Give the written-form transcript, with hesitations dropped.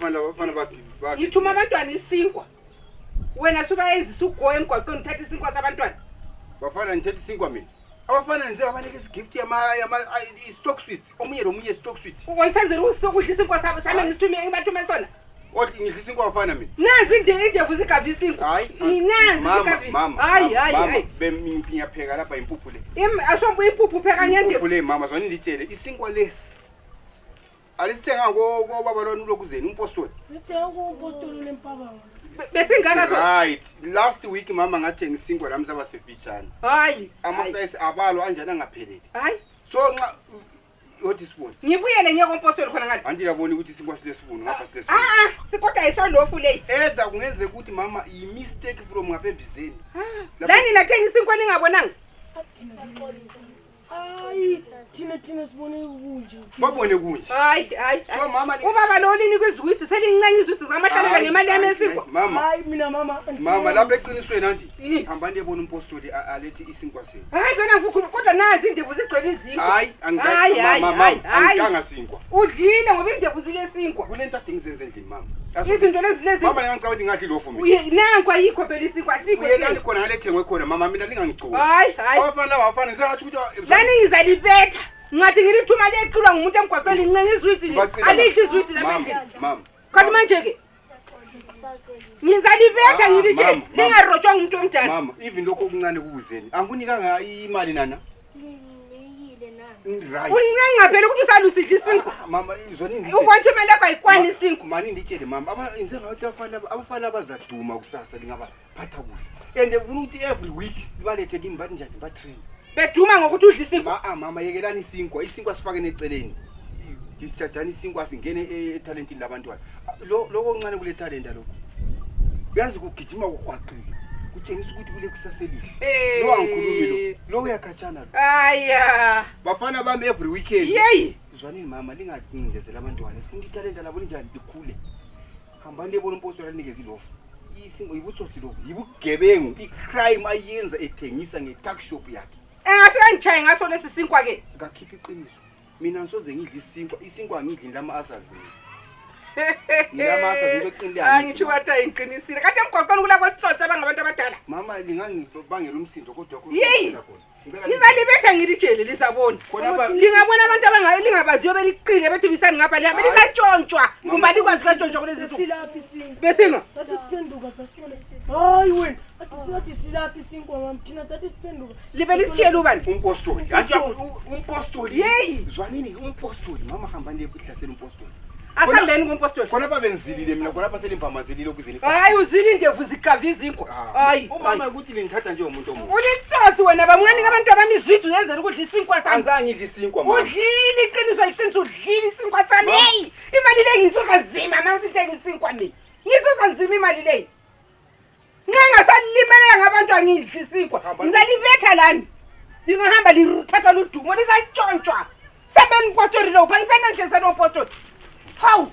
abafana bakhe. Yithuma abantwana isinkwa. Wena subayenza isugoye emgwaqweni uthatha isinkwa sabantwana. Bafana ngithethe isinkwa mina. Abafana nje abanike isigift yama stock sweets. Omunye lomunye stock sweets. Uyisenzela ukudla isinkwa sabo sami ngisithume ngibathume sona. Othi ngidla isinkwa abafana mina. Nansi indevu zigava isinkwa. Hayi. Nansi Mama. Hayi. Bempiyapheka lapha impuphu le. Asombu impuphu pheka ngendevu. Impuphu le mama zona nditshele isinkwa lesi. Alisithenga ko baba lona ulokuzeni umpostoli. Sithenga umpostoli lempabanga. Besingaka so. Right. Last week mama ngathenga isinkwa lami sabasefitshana. Hayi. Ama-size abalo anjani angapheleli. Hayi. So nxa yothi sibone. Ngibuyele ngiye kompostoli khona ngani? Anti yabona ukuthi isinkwa silesibunu ngapha silesibunu. Sikoda isolofu le. Eda kungenzeka ukuthi mama mistake from ngapembizeni. La nina thenga isinkwa ningabonanga. Hayi, thina sibone kunje. Babone kunje. Hayi. So mama ubaba lo lini kwizwisi selincenga izwisi zamahlalela ngemali yamesinkwa. Hayi mina mama. Mama lapha eqinisweni anti hamba ndiyebona umpostoli alethi isinkwa senu. Hayi wena mfukulu kodwa nazi indevu zigcwele izinkwa. Hayi angikanga sinkwa. Udlile ngoba indevu zile sinkwa. Kulento ade ngizenze endlini mama. Izinto lezi mama ngicabanga ukuthi ngadli lofu mina. Nankwa yikho phela isinkwa sikho. Uyelani khona ngalethengwe khona mama mina lingangicoli. Hayi. Abafana wafana ngisengathi ukuthi lani ngizalibetha. Ngathi ngilithuma leqhulwa ngumuntu emgwaqweni ngincenga izwisi le. Alidli izwisi lapha endlini. Mama. Kanti manje ke ngizalibetha ngilitshela lingarojwa ngumuntu omdala. Mama even lokho okuncane kubuzeni angunikanga imali nana. Right. Uncenga phela ukuthi usalusidla isinkwa. Mama izona indithe. Ukwanthumela kwayikwani isinkwa. Mani nditshele mama ngisengathi abafana abazaduma kusasa lingaba phatha kuhle. And ufuna ukuthi every week libalethe kimi bathi njani ba train. Beduma ngokuthi udla isinkwa. Mama yekelani isinkwa sifake neceleni. Disijajani isinkwa singene etalentini labantwana. Lokho okuncane kule talent lokho. Uyazi ukugijima kokwaqile. Kutshengisa ukuthi kule kusaselihle. Lo angikhulumi lo uyakhatshana lo. Aya. Bafana bami every weekend. Yey. Zwanini mama lingacindezela abantwana. Sifuna italent labo linjani likhule. Hamba ndiyebona umpostoli anikeza ilofu. Isingo yibutsotsi lokho. Yibugebengu, icrime ayenza ethengisa ngetuck shop yakhe. Engafika ngichaye ngaso lesi sinkwa ke. Ngakhipha iqiniso. Mina ngisoze ngidla isinkwa angidli lama asazi. Ngilama asazi beqinile. Angithi wathi ayiqinisile. Kade emgwaqweni kula kwatsotsa bangabantu abadala. Mama lingangibangela umsindo kodwa ngizalibetha ngilitshele lisabona. Lingabona abantu abangalingabaziyo beliqile bethi bisani ngapha lihambe lisatshontshwa. Kumba likwazi katshontshwa kulezi zinto. Silaphi isinkwa? Besina. Sathi siphenduka sasithola. Hayi wena, athi silaphi isinkwa mama thina sathi siphenduka. Libe lisitshela ubani? Umpostoli. Athi umpostoli. Yey. Zwanini umpostoli. Mama hamba ndiye kuhlasela umpostoli. Asambeni kumpostoli. Khona benzilile mina khona selimphamazilile ukuzeni. Hayi uzile indevu zigava izinkwa. Hayi. Umama ukuthi lingithatha nje umuntu omuntu. Ulitsotsi wena bamncane abantu abamizwithu yenzela ukuthi isinkwa sami. Anzange ngidla isinkwa mama. Udlile iqiniso udlile isinkwa sami. Hey, imali le ngisuka nzima manje uthenga isinkwa mina. Ngisuka nzima imali le. Ngingasalimelela ngabantu angidli isinkwa. Ngizalibetha lani. Lingahamba lithatha ludumo lisatshontshwa. Sembeni impostoli lo, phangisana nje seno impostoli. Hawu.